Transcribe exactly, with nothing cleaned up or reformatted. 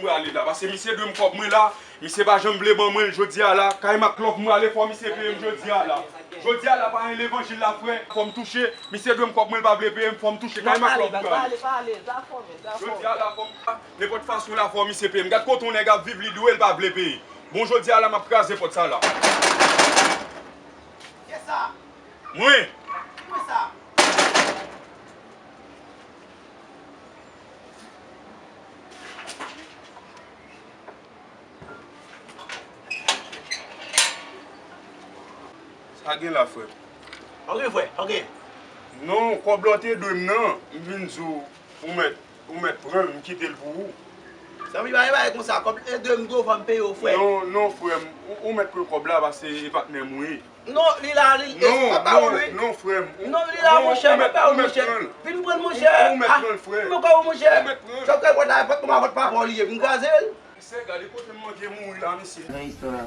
Prale la, paske misye dwe m kòb mwen la, misye pa janm vle ban mwen l jodi a la. Kay Maklòv m prale, fò misye peye m jodi a la. Jodi a la pa gen levanjil la, frè, fò m touche. Misye dwe m kòb mwen, l pa vle peye m, fò m touche. Kay Maklòv m prale. Jodi a la, fò m, nenpòt fason la, fò misye peye m. Gad kote yon nèg ap viv, li dwe, l pa vle peye. Bon, jodi a la, m ap kraze pòt sa la. Kiyès sa? Mwen. Mwen sa. Sa gen la, frè m? Ok, frè, ok. Non, kòb la w te dwe m nan, m vin di w, ou mèt, ou mèt pran l, m kite l pou ou. Zanmi, pa gen bagay konsa, kòb la w te dwe m, dwe w fè m peye w, frè. Non, non, frè m, ou, ou mèt pran kòb la, paske e patnè m ou ye. Non, li la, li, e, se pa pawòl, wi. Non, frè m. Non, li la, monchè, pa pawòl, monchè. Vin pran l, monchè. Ou mèt pran l, frè. Mwen kòb, monchè. Ou mèt pran l. Chòk kay pòt la, pòt kòman, pòt pa pawòl li ye, vin kraze l. Mesye, gade kote m manje mouri la, mesye. Nan istwa.